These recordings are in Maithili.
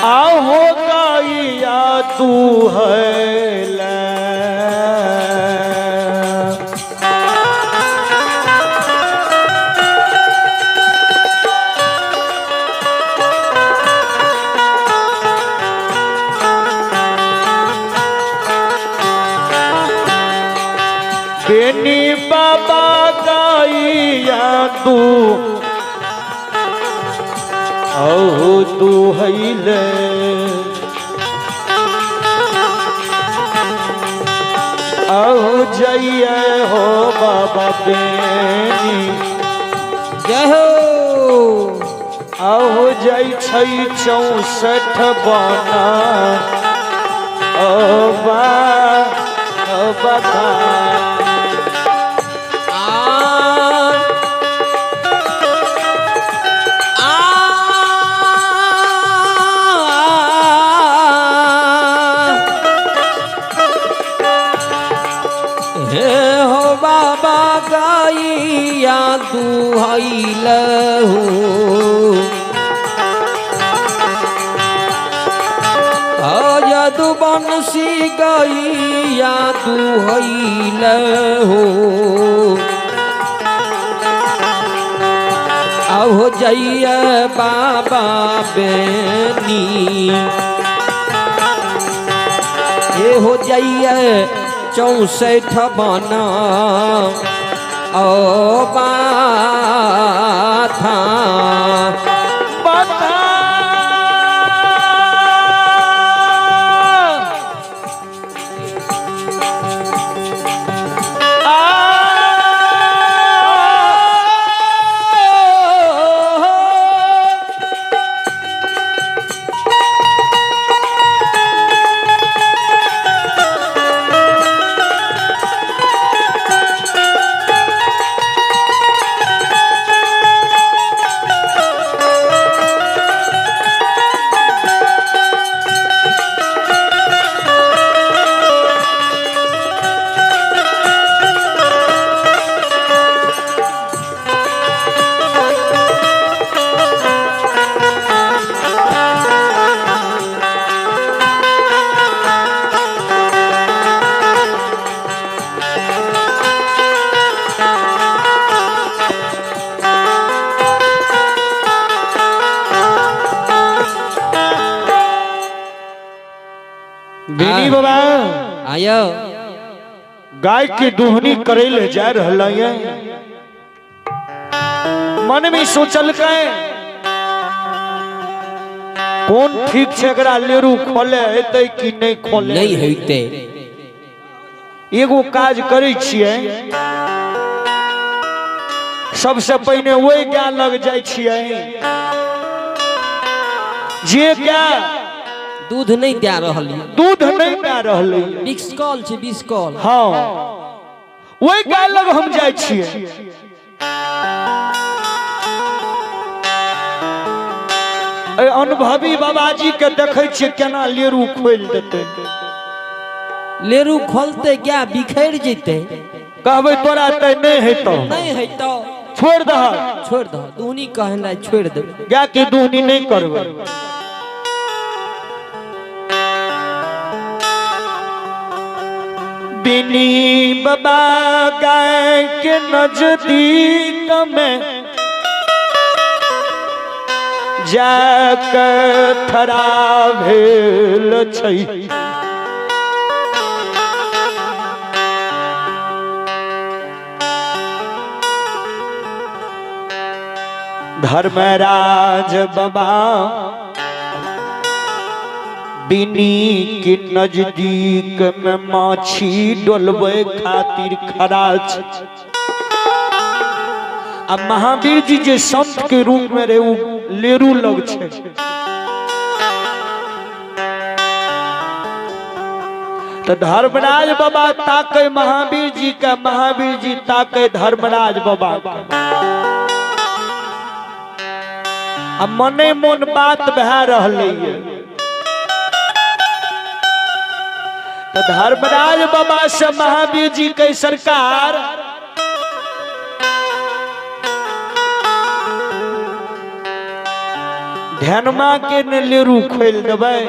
आहो गैया दुहैल। बेनी बाबा गैया दू अहो दुहैल। अहो जइए हो बाबा बेनी। जय हो। अहो जाइ छै 64 बना ओ बा बता। आ आ हे हो बाबा गैया दुहैल हो। यदुवंशी गैया दुहैल हो। आहो जइया बाबा बेनी, हे हो जइया 64 बना ओ बाथा। बता आ बेनी बाबा आयो। गाय के दुहनी करे ले जा रहल है। मन में सोचल के कौन ठीक छै एकरा लेरू खोले हेतै कि नहीं खोले नहीं हेतै। एगो काज करै छियै, सबसे पहिने ओहि गाय लग जाइ छियै जे गाय दूध नहीं दे रहल ये। दूध नहीं दे रहल ये। बिस्कॉल छै बिस्कॉल। हाँ, ओहि गाय लग हम जाइ छियै। ए अनुभवी बाबाजी के देखै छियै केना लेरू खोलि देतै। लेरू खोलते गाय बिखर जेतै। कहबै तोरा तऽ नहि हेतौ, नहीं हेतौ, छोड़ दह, छोड़ दह, दुहनी कहनाइ छोड़ देबै। गाय के दुहनी नहीं करबै। बिनी बाबा गाय के नजदीक में जाके खड़ा भेल छै। धर्मराज बाबा बिनी के नजदीक में माछी डोलबै खातिर खड़ा छै। आ महावीर जी जे संत के रूप में रहे उ लेरू लग छै। तो धर्मराज बाबा ताके महावीर जी का, महावीर जी ताके धर्मराज बाबा का। आ मने मन बात भए रहलै ये। तो धर्मराज बाबा से महावीर जी के सरकार ध्यानमा के ने लेरू खोलि देबै,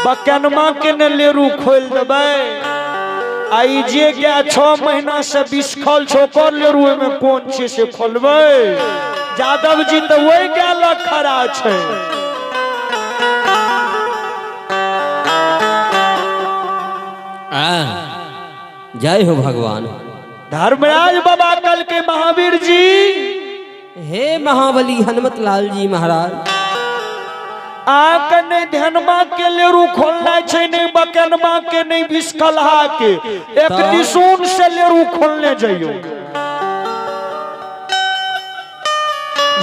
बकनमा के ने लेरू खोलि देबै। आ ई जे गाय 6 महीना से बिसखल छौ ओकर लेरू ओहिमे कोन छै से खोलबै। यादव जी तऽ वही गाय लग खड़ा छै। जय हो भगवान। धर्मराज बाबा कल के महावीर जी, हे महाबली हनुमत लाल जी महाराज, आके नहीं धनमा के लेरू खोलना छै, नहीं बकनमा के, नहीं बिस्कलहा के, एक दिशुन से लेरू खोलने जइयो।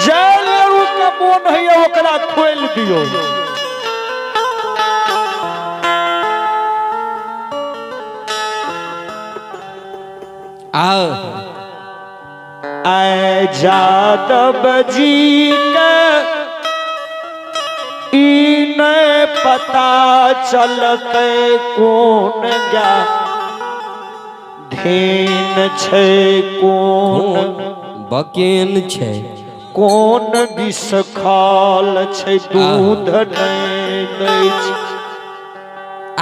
जय लेरू के मोन है ओकरा खोल दियो। आओ आए जादव जी के ई नहीं पता चलते कोन गा धीन छै, कोन बकेन छै, कोन विषखाल छै, दूध नहीं दै छै।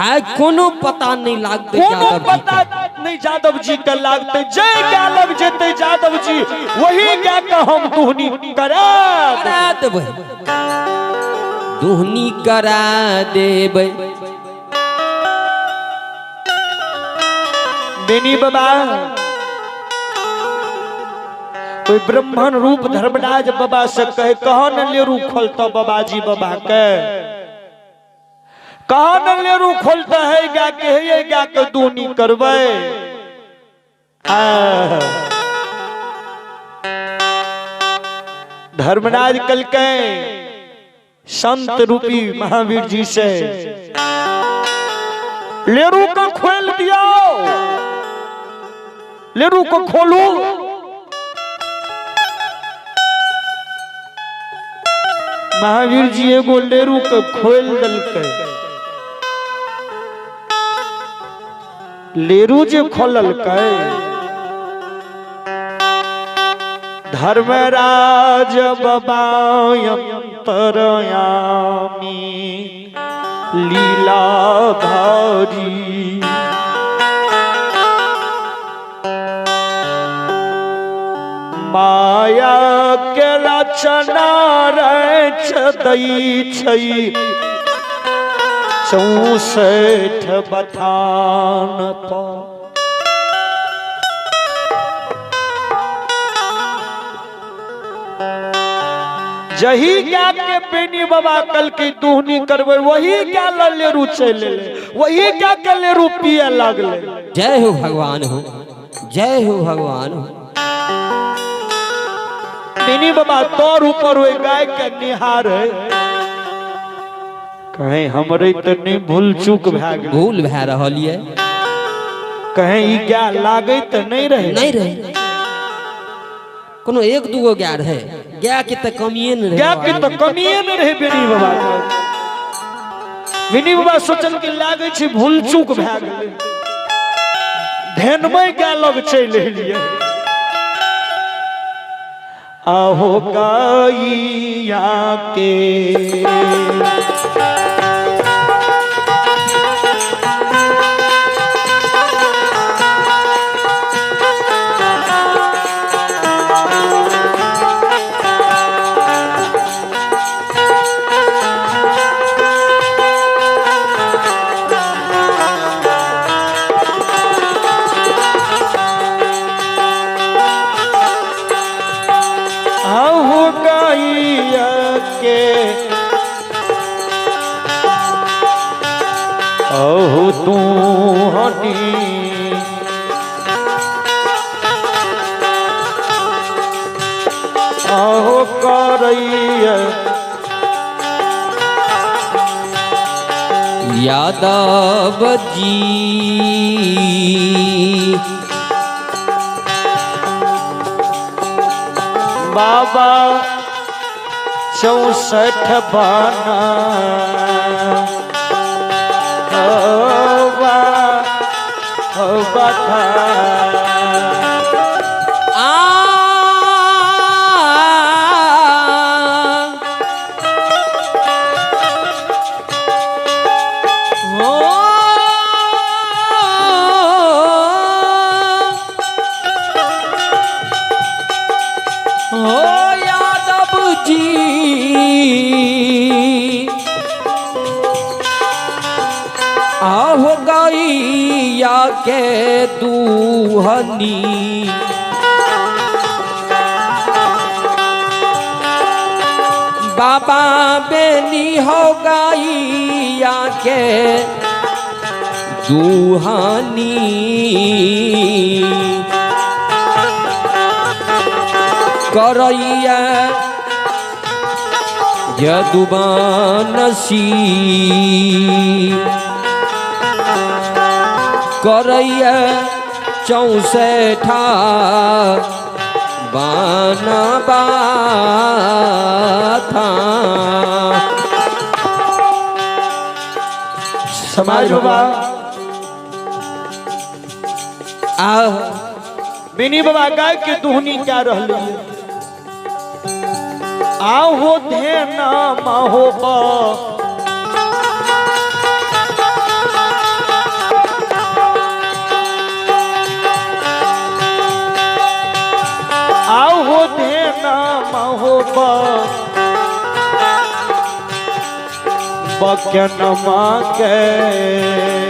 आइ कोनो पता नहीं लागते, कोनो पता नहीं यादव जी के लागते। जय गाय लग जेते यादव जी वही गाय के हम दुहनी करा देबै, दुहनी करा देबै। बेनी बाबा कोई ब्राह्मण रूप धर्मराज बाबा से कहे कहा न लेरू खोलता बाबाजी बाबा के, कहा न लेरू खोलता है गा के, है गा के दूनी करबै। धर्मराज कल के संत रूपी महावीर जी से लेरू को खोल दिया, लेरू को खोलू। महावीर जी एगो लेरू के खोल दलकै। लेरू जे खोललकै धर्मराज बाबा अंतरयामी लीला भारी, माया के रचना रच दै छै 64 बथान पर। जही गाय के बेनी बाबा कल के दुहनी करबै वही गाय ल लेरू चलि एलै, वही गाय के लेरू पिए लागलै। जय हो भगवान हो, जय हो भगवान हो। बेनी बाबा तोर ऊपर ओहि गाय के निहार है, कहीं हमरे तऽ नहीं भूल चूक भए गेल, भूल भए रहल ये, कहीं ई गाय लागै तऽ नहीं रहे, नहीं रहे, कोनो एक दूगो गाय रहे, गाय के तऽ कमिए नहीं रहे, गाय के तऽ कमिए नहीं रहे। बेनी बाबा बेनी बाबा सोचल कि लागै छै भूल चूक भए गेलै, धेनमय गाय लग चलि एलियै। आहो गैया के अहो तू अहो करैया यादव जी बाबा 64 बना आ आहो गैया के दूहनी बाबा बेनी हो गैया के दुहानी करैया यदुबानसी करैया चौसठा बाना समाज बाबा आ बिनी बाबा गाय के दुहनी क्या रहले आहो धेना माहो बा आहो धेना माहो बा बकनमा के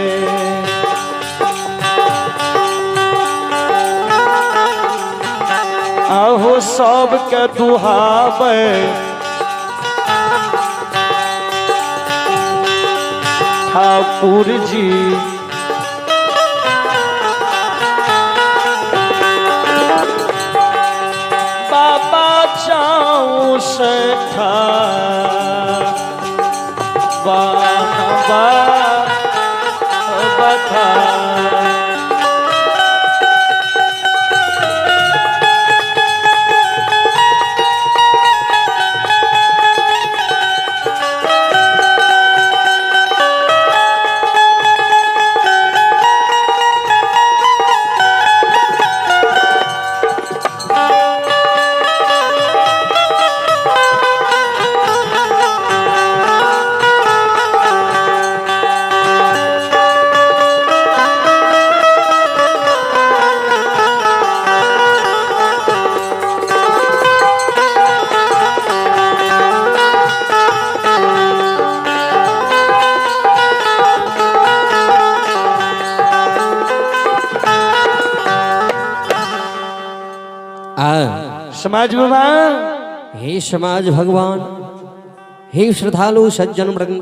आहो सबके दुहावे ठाकुर जी बाबा चाऊ से बथा आ समाज बाबा हे समाज भगवान, हे श्रद्धालु सज्जन वृंद।